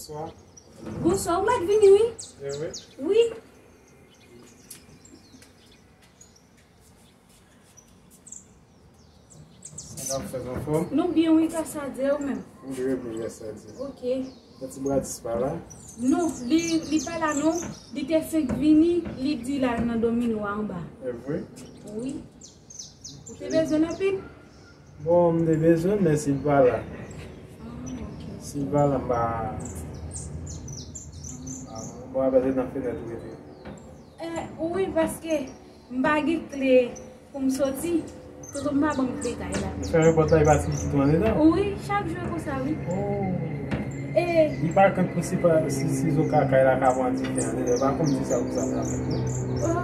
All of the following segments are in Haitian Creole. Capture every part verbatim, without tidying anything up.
Bonswa. Bonswa, ou mèt vini, wi. Wi. Sa k ap fèt, anfòm? Nou byen, wi, gras a Dye, ou menm? M byen, wi, gras a Dye. Ok. Tati Bradis pa la? Non, li, li pa la, non. Li te fenk vini, li di l al nan domino a anba. E vre? Wi. Ou te bezwen l anpil? Bon, m te bezwen l, men si l pa la. Ah, ok. Si l pa la, m pa, m pa, m pa wè se nan fenèt ou rete. Eh, wi, paske m pa gen kle pou m soti. Tonton m pa ban m kle kay la. Ou fèmen pòt la, e pa ti pitit ou anndan? Wi, chak jou e konsa, wi. Oh. E li pa kont pou si pa, si, si zo ka kay la ka pran dife anndan, e pa kòmsi sa pou sa ta fèt, non. Oh.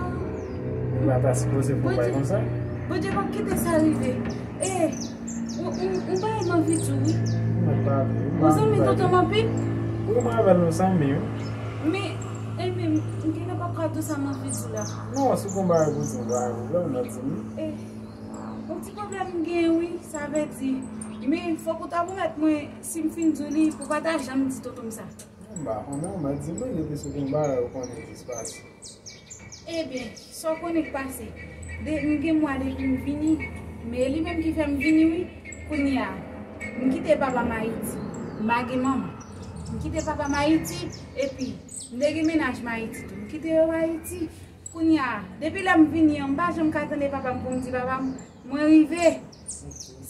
Li pa ta sipoze fè yon bagay konsa. Bondye p ap kite sa rive. E, ou, ou, ou bay m anvi di w, wi. Ou zanmi tonton m anpil? Wi, mwen avè l nou zanmi, wi. Men, e men, m genlè p ap ka di w sa m anvi di w la. Non, si w gon bagay pou di m, bagay pwoblèm, w mèt di m. E, yon ti pwoblèm m gen, wi, sa vle di. Men, fòk ou ta pwomèt mwen, si m fin di w li, pou w pa ta janm di tonton m sa. M pa konnen, w mèt di mwen, depi si w gon bagay ou konnen ki se pase. Ebyen, sa w konnen k pase? De, m gen mwa depi m vini, men li menm ki fè m vini, wi. Kounye a, m kite papa m Ayiti. M pa gen manman. M kite papa m Ayiti, epi m te gen mennaj m Ayiti tou. M kite yo Ayiti. Kounye a, depi lè m vini an, m pa janm ka tande papa m pou m di, "Papa m, mwen rive."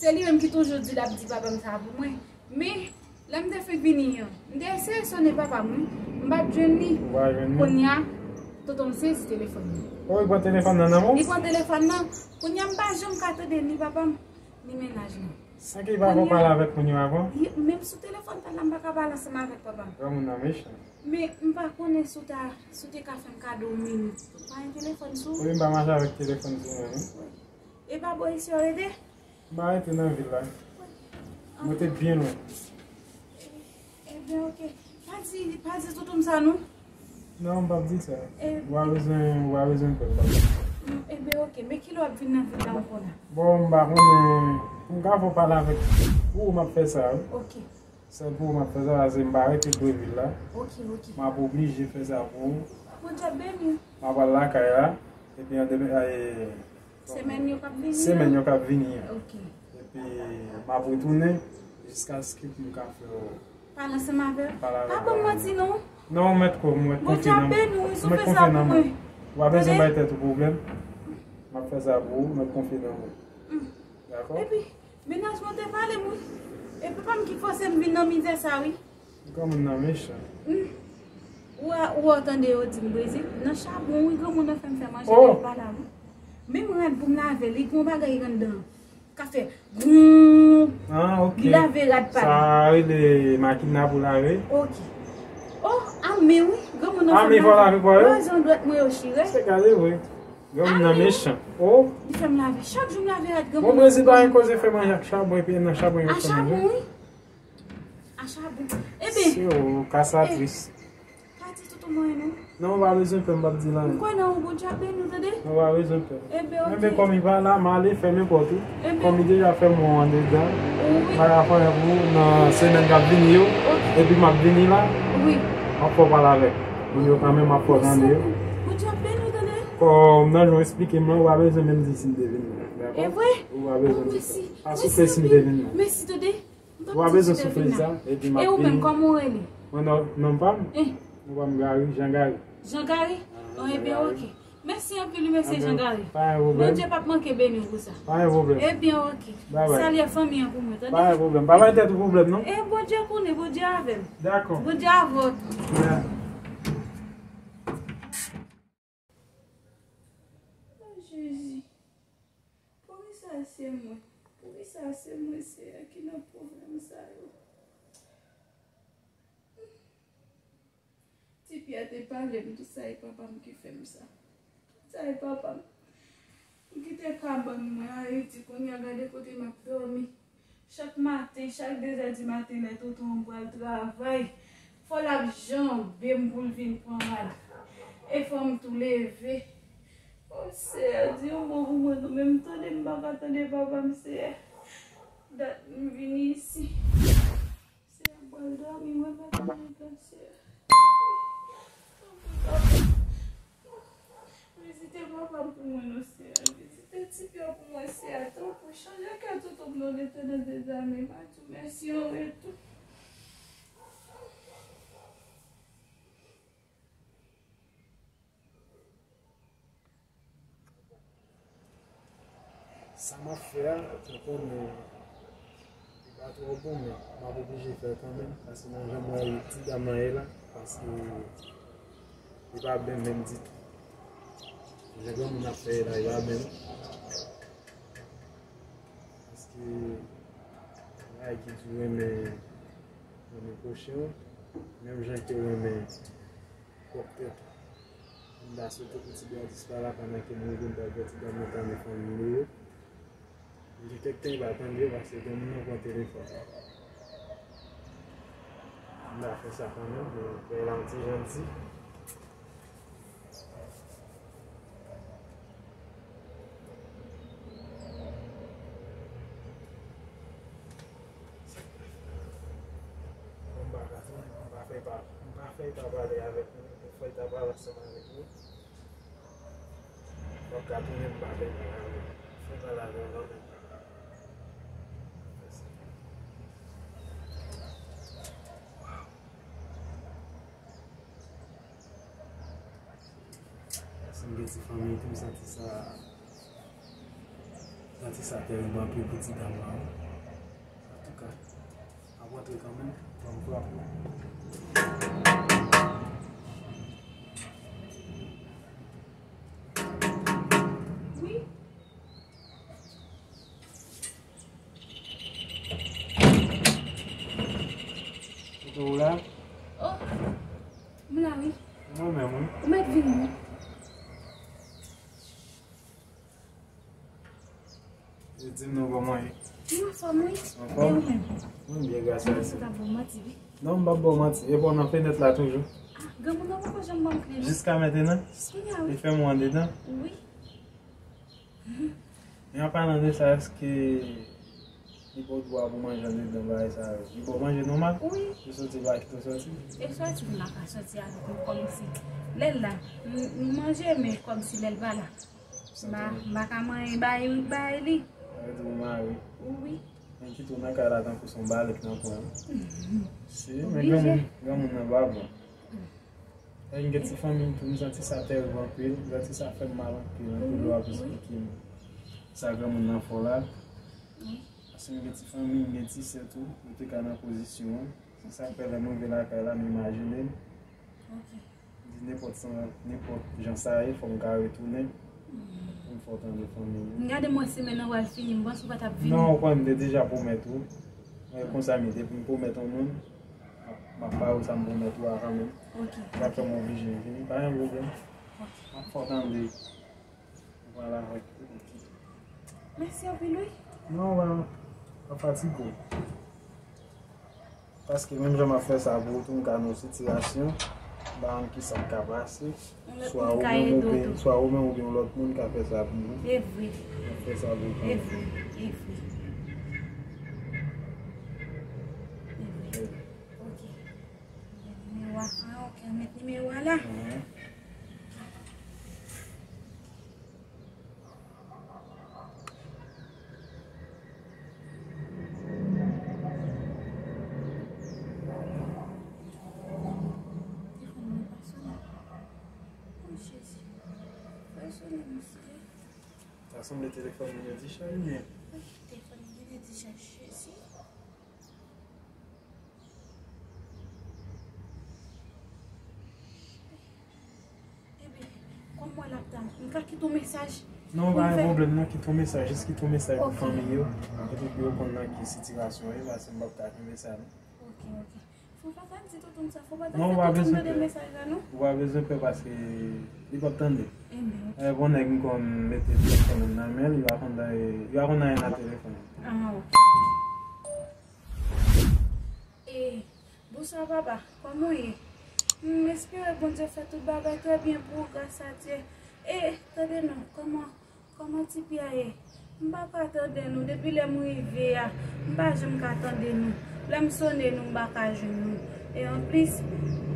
Se li menm ki toujou di l ap di papa m sa pou mwen. Men, lè m te fenk vini an, m te eseye sonnen papa m, wi. M pa t jwenn li. Ou pa jwenn li? Kounye a, tonton m sezi telefòn nan. Oh, li pran telefòn nan nan men w? Li pran telefòn nan. Kounye a, m pa janm ka tande ni papa m, ni mennaj mwen. San ke li pa fè w pale avèk moun yo avan? Li, menm sou telefòn, talè a m pa ka pale ansanm avèk papa m. Granmoun nan mechan. Men, m pa konnen si w ta, si w te ka fè m kado yon minit. Ou pa gen telefòn sou ou? Wi, m pa mache avèk telefòn sou mwen, non. Wi. E pa bò isi w rete? M pa rete nan vil la. Mwen te byen lwen. Ebyen, ok. Pa di, pa di tonton m sa, non. Non, m p ap di sa. Ou pa bezwen, ou pa bezwen pè, papa. Ebyen, ok. Men kilè w ap vin nan vil la ankò la? Bon, m pa konnen. M ka fè w pale avèk ou, m ap fè sa, wi. Ok. Sèl pou ou m ap fè sa, paske m pa rete pre vil la. Ok, ok. M ap oblije fè sa pou ou. Bondye ap beni w. M ap al lakay la. Epi an demen, e, semèn yo k ap vini an. Semèn yo k ap vini an. Ok. Epi m ap retounen jiskaske pou m ka fè w pale ansanm avè w. Pale avè w. Pa ban m manti non. Non, ou mèt kwè m, ou mèt konfye nan mwen. Bondye ap beni w, wi, si w fè sa pou mwen. Ou pa bezwen bay tèt ou pwoblèm. M ap fè sa pou ou, ou mèt konfye nan mwen. Dakò? Epi, mennaj mwen te pale m, wi. E papa m ki fòse m vin nan mizè sa, wi. Granmoun nan mechan. Hmm. Ou a, ou a tande yo di m Brezil, nan chabon, wi, granmoun nan fè m fè manje, oh, li pa la, wi. Menm rad pou m lave, li gon bagay anndan. Ka fè goun. Ah, ok. Li lave rad pa li. Sa rele makina pou lave. Ok. Oh, ame, wi, granmoun nan fè m lave. Ame fò lave pou yo? Wi, jan dwèt mwen yo chire. Se gade, wi. Granmoun nan mechan. Oh. Li fè m lave. Chak jou m lave rad granmoun nan. Bon, Brezil pa gen koze fè manje ak chabon, epi nan chabon yo fè manje. A chabon, wi. A chabon. Ebyen. Se ou, kasatris. Pa di tonton mwen non. Non, ou pa bezwen pè, m p ap di l anyen. M kwè nan ou, Bondye ap beni w, tande? Non, ou pa bezwen pè. Ebyen, ok. Ebyen, kòm li pa la, m ale fèmen pòt ou. Ebyen. Kòm li deja fè m wè w anndedan, wi, m pa ka fè anyen pou ou nan semèn k ap vini yo. Ok. Epi m ap vini la. Wi. M ap fè w pale avèk moun yo kanmenm, m ap fè w tande yo. Bondye ap beni w, tande? Kòm nan jan w eksplike m lan, ou pa bezwen menm di si m te vin la, dakò? E vre? Ou pa bezwen di sa. Pa soufle si m te vin la. Mèsi, tande? Ou pa bezwen soufle sa, epi m ap vini. E ou menm, kòman w rele? Mwen, non, non pa m? Eh. Non pa m Gary, Jean Gary. Jean Gary? Ah, oh, ebyen, ok. Mèsi anpil, mesye Jean Gary. Pa gen pwoblèm. Bondye p ap manke beni w pou sa. Pa gen pwoblèm. Ebyen, ok. Bye bye. Salye fanmi an pou mwen, tande? Pa gen pwoblèm. Pa bay tèt ou pwoblèm, non. E Bondye konnen, Bondye avè m. Dakò. Bondye avè w tou. Yeah. Oh, Jezi. Poukisa se mwen? Poukisa se mwen, Seyè, ki nan pwoblèm sa yo? Ti Pyè te pale m, tout sa e papa m ki fè m sa. Tout sa e papa m. M kite kabann mwen Ayiti, kounye a gade kote m ap dòmi. Chak maten, chak de zè di maten, lè tonton an pral travay, fò l ap janbe m pou l vin pran rad. E fò m tou leve. O Seyè, di yon mo pou mwen non, men m tande m pa ka tande papa m, Seyè. Dat m vini isi. Seyè, m pral dòmi, mwen pa tande pèsòn. Sa m ap fè a, tonton, men li pa twò bon, men m ap oblije fè l kanmenm, paske nan jan m wè ti dam nan ye la, paske li pa byen menm ditou. Jan granmoun ap fè ye la, li pa byen non. Paske bagay ki di renmen, renmen pwochen w, menm jan ke w renmen pwòp tèt ou. M ta swete pou ti Beatrice pa la pandan ke m rive m pral fè ti dam nan tann fanmi li yo. Li gen kèk tan li pa tande yo paske gen moun nan pran telefòn. M ta fè sa kanmenm, men fè la yon ti jan di. Bon, m pa ka tounen, m pa fè pa, m pa fè pa pale avèk nou, m fè pa pale ansanm avèk nou. M ap ka tounen m pa fè pale avè w. Fè pale avè w kanmenm. Fè sa. Waw. Si m gen ti fanmi tou, m santi sa, santi sa terib anpil pou ti dam lan wi. Antouka, m ap rantre kanmenm, ban m frape. Wi. Kote w la? Oh, m la wi. Mwen menm wi. Ou mèt vini wi. Yo di m non kòman ye? Mwen anfòm wi. Anfòm? E ou menm? Mwen byen, gras a Dye. Mwen sot ap ba w manti wi. Non, m p ap ba w manti. Epi w nan fenèt la toujou. Ah, granmoun nan poko janm ban m kle non. Jiska mentenan? Jiskounye a wi. Li fèmen andedan? Wi. Men an palan de sa, èske li ba w dwa pou manje andedan bagay sa yo? Li ba w manje nòmal? Wi. Ou soti pa kite w soti? E soti m pa ka soti avèk li kòmsi. Lè l la, m, m manje, men kòmsi lè l pa la. M pa, m pa ka manyen bay, bay li. Sa vle di ou mare? Wi. Men kite w nan kay la tankou se yon balèt nan kwen an. Si, men granmoun, granmoun nan pa bon. Lè m gen ti fanmi m tou, m santi sa terib anpil, m santi sa fè m mal anpil, anpil lè w ap esplike m sa granmoun nan fè w la. Paske m gen ti fanmi, m gen ti sè tou, yo te ka nan pozisyon an. Se sa k fè lè m rive lakay la, m imajine m. Di nenpòt san, nenpòt jan sa ye, fò m ka retounen. Pou m fè w tande fanmi m. M gade mwen semèn nan pral fini, m panse w pa t ap vini. Non, ou konnen m te deja pwomèt ou. E konsa m ye, depi m pwomèt yon moun, m ap, m ap ba ou sa m pwomèt ou a kanmenm. Ok. Sa fè m oblije vini, pa gen pwoblèm. Ok. M ap fè w tande. Vwala, ok. Mèsi anpil wi. Non, pa, pa fatige w. Paske menm jan m ap fè sa pou ou tou, m ka nan yon sitiyasyon, m pa konn kisa k ka pase. Swa ou menm oubyen, swa ou menm oubyen yon lòt moun ka fè sa pou mwen. E vre. M ap fè sa pou ou. E vre, e vre. E vre. Ok. Nimewo a, ah, ok, met nimewo a la. Mhm. Telefòn mwen pa sonnen. Oh, Jezi. Pa sonnen, mesye. Ta sanble telefòn mwen gen dichaj, men. Wi, telefòn mwen gen dichaj, Jezi. Ebyen, kòm mwen l ap tann, m ka kite yon mesaj? Non, pa gen pwoblèm, non, kite yon mesaj, jis kite yon mesaj pou fanmi yo, epi pou yo konn nan ki sitiyasyon yo ye, paske m p ap ka kenbe sa, non. Ok, ok. Fò pa ta di tonton sa, fò pa ta fè tonton tande mesaj la, non. Ou pa bezwen pè paske li p ap tande. Ebyen, ok. E, bon nèg m konn mete telefòn nan men l, li pa konn, li pa konn anyen nan telefòn. Ah, ok. E, bonswa papa, kòman w ye? M espere Bondye fè tout bagay trè byen pou ou, gras a Dye. E, tande non, kòman, kòman Ti Pi a ye? M pa ka tande nou, depi lè m rive a, m pa janm ka tande nou. Lè m sone nou, m pa ka jwenn nou. E anplis,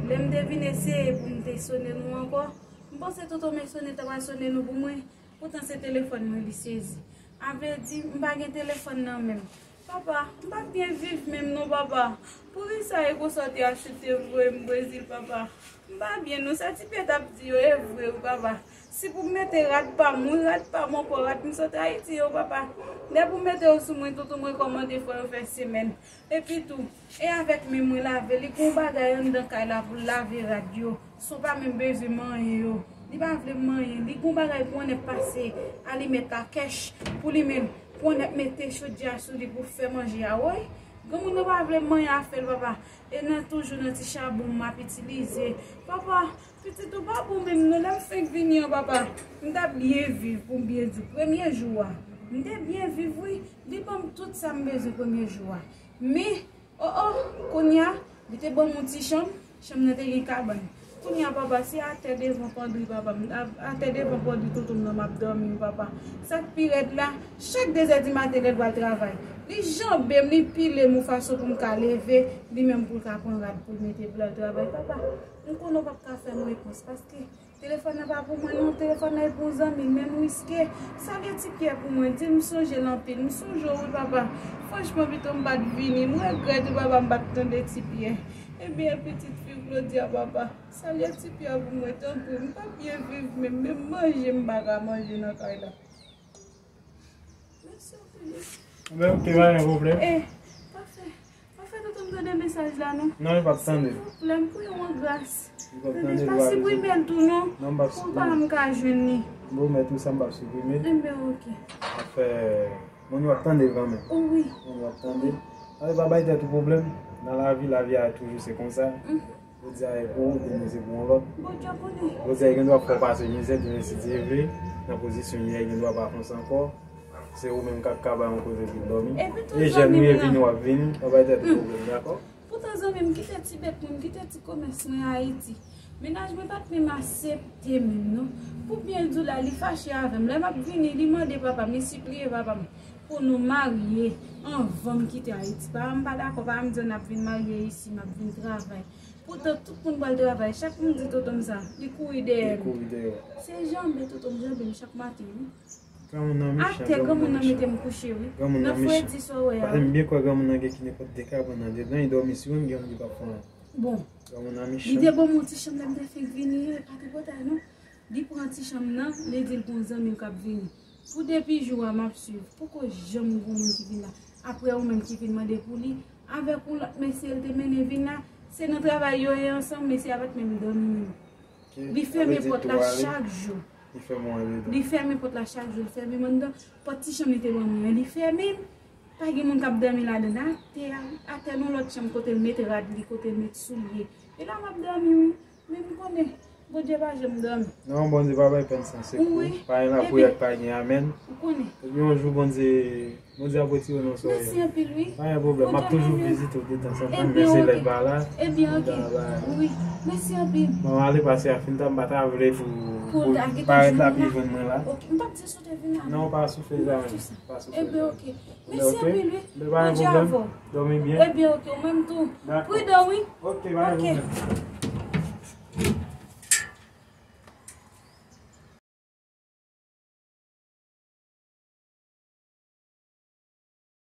lè m te vin eseye pou m te sone nou ankò, m panse tonton Mesone ta pral sone nou pou mwen. Poutan se telefòn mwen li sezi. Avèdi, m pa gen telefòn nan men m. Papa, m p ap byen viv menm non, papa. M Poukisa e konsa w te achte te voye m Brezil, papa? M pa byen non, sa Ti Pyè t ap di yo e vre wi, papa. Si pou m mete rad pa m, wi, rad pa m ankò, rad m sot Ayiti yo, papa. Depi pou m mete yo sou mwen, tonton mwen kòmande fò yo fè semèn. Epi tou, e avèk men mwen lave, li gon bagay anndan kay la pou l lave rad yo. Son pa menm bezwen manyen yo. Li pa vle manyen. Li gon bagay pou annèk pase alimèt la kèch pou li menm. Pou annèk mete chodyè a sou li pou fè manje a, woy. Granmoun nan pa vle manyen afè l, papa. E nan toujou nan ti chabon m ap itilize. Papa, pitit ou pa bon menm non, lè m fenk vini an, papa. M t ap byen viv pou m byen di w. Premye jou a, m te byen viv, wi. Li ban m tout sa m bezwen premye jou a. Men, o, o, kounye a, li te ban m yon ti chanm, chanm nan te gen kabann. Kounye a, papa, se atè devan pandri, papa m, a-, atè devan pandri tonton m nan m ap dòmi, wi, papa. Sa k pi rèd la, chak de zè di maten lè l pral travay, li janbe m, li pile m yon fason pou m ka leve, li menm pou l ka pran rad pou l mete pou l al travay, papa. M konnen w p ap ka fè m repons, paske telefòn nan pa pou mwen non, telefòn nan e pou yon zanmi l, men m riske. Salye Ti Pyè pou mwen, di l m sonje l anpil, m sonje w wi, papa. Franchman, pito m pa t vini, m regrèt wi, papa, m pa t tande Ti Pyè. Ebyen, pitit fi w Claudia, papa, salye Ti Pyè pou mwen, tanpri, m pa byen viv menm, menm manje m pa ka manje nan kay la. Mèsi anpil. Enben, ok, pa gen pwoblèm. Eh, pa fè, pa fè tonton m tande mesaj la non. Non, li p ap tande. Silvouplè, m priye w an gras. Li p ap tande, li pa siprime l tou non. Non, m p ap siprime. Pou pa m ka jwenn li. Bon, mèt ou sa m p ap siprime. Enben, ok. Afè, moun yo ap tande kanmenm. O wi. Moun yo ap tande. Ale pa bay tèt ou pwoblèm. Nan lavi, lavi a toujou se konsa. Mhm. Jodi a e pou ou, demen se pou yon lòt. Bondye konnen. Jodi a, li gen dwa fè w pase mizè, demen si Dye vle, nan pozisyon li a, li gen dwa pa konsa ankò. Se ou menm k ap ka bay yon kote pou l dòmi. Epi tou zanmi m nan. E jèn ou ye, vini w ap vini, pa bay tèt ou pwoblèm, dakò? Poutan zanmi m, kite ti bèt mwen, kite ti komès mwen Ayiti. Mennaj mwen pa t menm aksepte menm non. Pou byen di w la, li fache avè m. Lè m ap vini, li mande papa m, li sipliye papa m pou nou marye anvan m kite Ayiti. Papa m pa dakò, papa m di n ap vin marye isi, m ap vin travay. Poutan tout moun pral travay, chak moun di tonton m sa, li kouri dèyè m. Li kouri dèyè w. Se janbe tonton m janbe m chak maten wi. Granmoun nan mechan, atè granmoun nan mete m kouche wi. Granmoun nan mechan. Nan fredi sa w wè a. Paske m byen kwè granmoun nan gen ki nenpòt de kabann anndan, li dòmi sou youn, gen youn li p ap fè anyen. Bon. Granmoun nan mechan. Li te ban m yon ti chanm lè m te fenk vini an, e pa te pòtay non. Li pran ti chanm nan, li di l gon zanmi l k ap vini. Pou depi jou a m ap swiv. Poko janm gon moun ki vin la. Apre ou menm ki vin mande pou li, avèk yon lòt mesye l te mennen vin la, se nan travay yo ye ansanm, mesye a pa t menm dòmi menm. Ok. Li fèmen pòt la chak jou. Li fèmen anndan. Li fèmen pòt la chak jou, li fèmen m anndan. Pòt ti chanm li te ban mwen an, li fèmen l. Pa gen moun k ap dòmi ladan l. Atè a, atè nan lòt chanm kote l met rad li, kote l met soulye. E la m ap dòmi wi. Men m konnen, Bondye pa janm dòmi. Non, Bondye pa bay pèn san sekou. Wi. Pa gen lapriyè k pa gen amèn. Ou konnen. Epi yon jou, Bondye, Bondye ap retire w nan soyè. Mèsi anpil, wi. Pa gen pwoblèm, m ap toujou vizite w detanzantan, men se lè l pa la. Ebyen, ok. Wi, mèsi anpil. Bon, ale pase a fin tan, m pa ta vle pou, pou parèt la pi jwenn mwen la. Ok, m p ap di si w te vin la. Non, pa soufle sa menm. Pa soufle sa. Ebyen, ok. Mèsi anpil, wi. Bondye avè w. Dòmi byen. Ebyen, ok, ou menm tou. Dakò. Pridan, wi. Ok, pa gen pwoblèm.